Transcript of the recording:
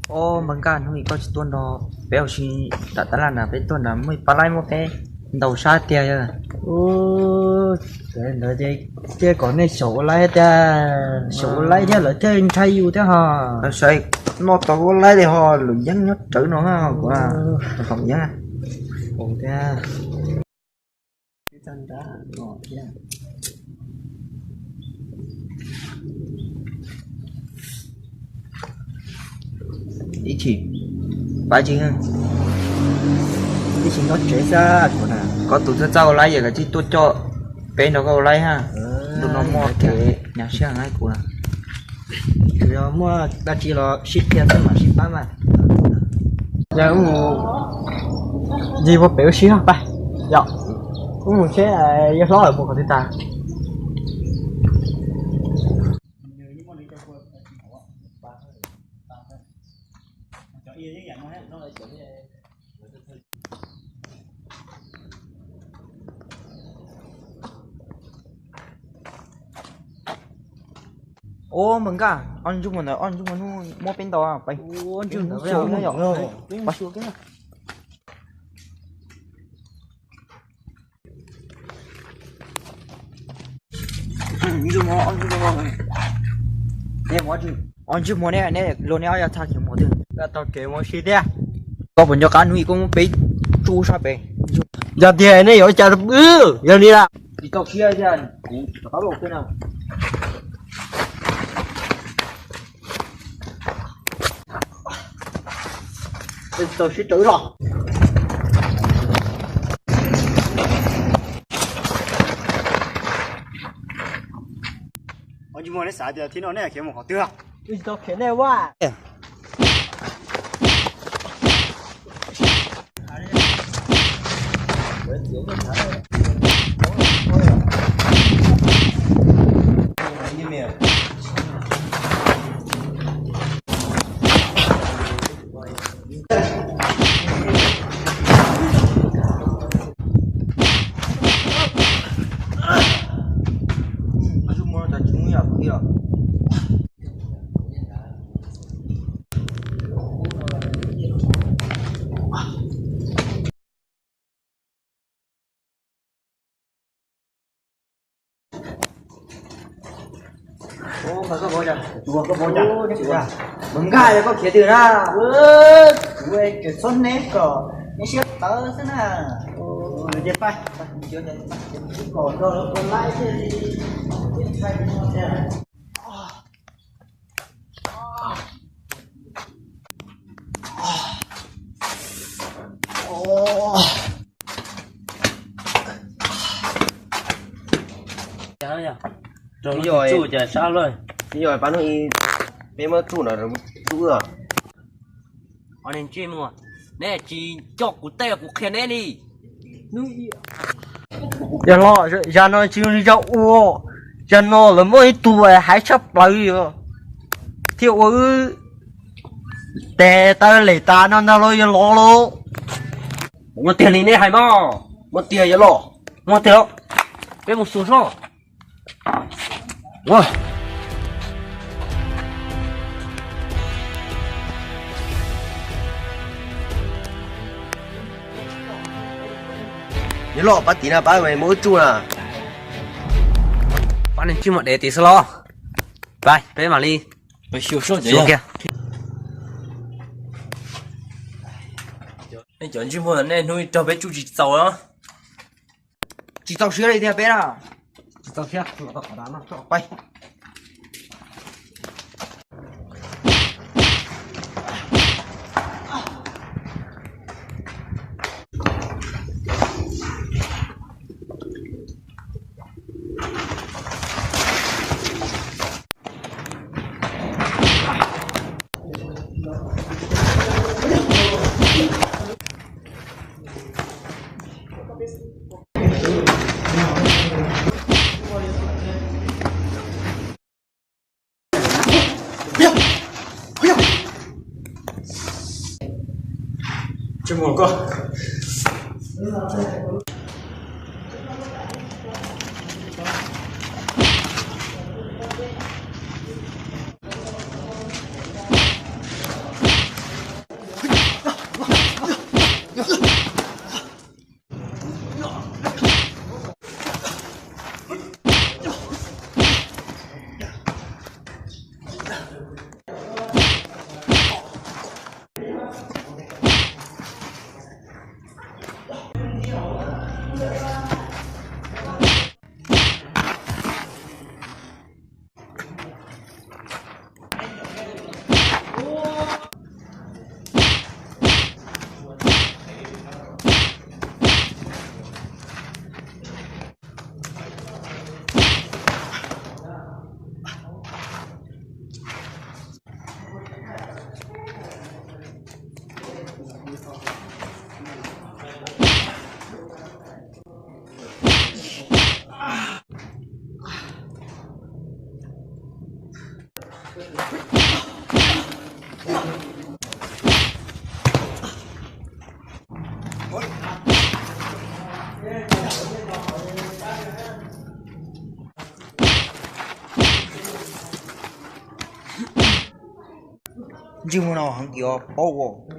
Ob, npawg Nkaj, hnub ib koj tsis tuaj nrog peb ua si nram tab laj na, peb tuaj nrad muaj ib pab laib muab peb ntaus sab tiag. Ub, ntawd ces cia kom nej xyaum ua laib tiag, xyaum ua laib thiab lawv thiaj ntshai yus thiab ho. Saib, noj tau ua laib li ho, lwm yeeb nyob rawv no kuv, tom yeeb thiab. Ib chim, pab tsis, ib chim nyob tsev xwb kuv na. Koj tus txawj txawj ua laib, yog koj tsis tuaj coj peb nrog koj ua laib ha. Ntu no muaj kev nyuaj siab heev kuv na. Yog muaj dab tsi los sib qhia xwb mam sib pab mas. Yog wb mus ncig puag pem wb sib pab, yog wb mus seb yawg hlob lawv mus qhov twg tas. Ub, npawg Nkaj, ob ntsuj muag ntawd, ob ntsuj muag hnub muab peb ntaus, peb mus xyuas. Ob ntsuj muag ne, luag ne ob yog txha khiav mus twg, tau kev mus si thiab. Koj puas nco qab hnub ib koj muab peb tsuj sab pem? Yog tiag nej yuav ua cas rau pw, yog li lawm. Tsis tau siab thiab, kuv rov qab los kiag na. Tau sib raws los. Ua ntsis muag, neb xav tias thib no nej khiav mus qhov twg? Wb tsis tau khiav nej vaj. Npawg Nkaj, yog koj khiav twg na? Kuv tseem txhob neb kom neb siab tawv xwb na. Kom nrog lawv ua laib thiaj li ntshai no thiab. Yog pab hnub ib peb muab tsuj no, tsuj wb. Neb tsis coj kuv tej los kuv qhia neb li. Yog los, zag no tsis yog zag ua, zag no lawv muaj ib tug hais tshaj plaws li, thiaj ua wb tes taw lem tas no ntag los yog los lauj. Muaj tiag li neb hais mas, muaj tiag yog los, muaj tiag. Peb mus xyuas seb. Yog los pab tim na, pab muab wb tsuj na. Pab neeg tsis muaj dev tim xwb los. Pab peb mam li xyuas kiag. Nej cov ntsej muag, nej hnub ib rog peb tsuj tsis txaus. Tsis txaus siab li tiag peb na. Tsis txaus siab, los tau qhov no tso pais. Tsis muaj koj. Ntsej muag no heev tiag paub as.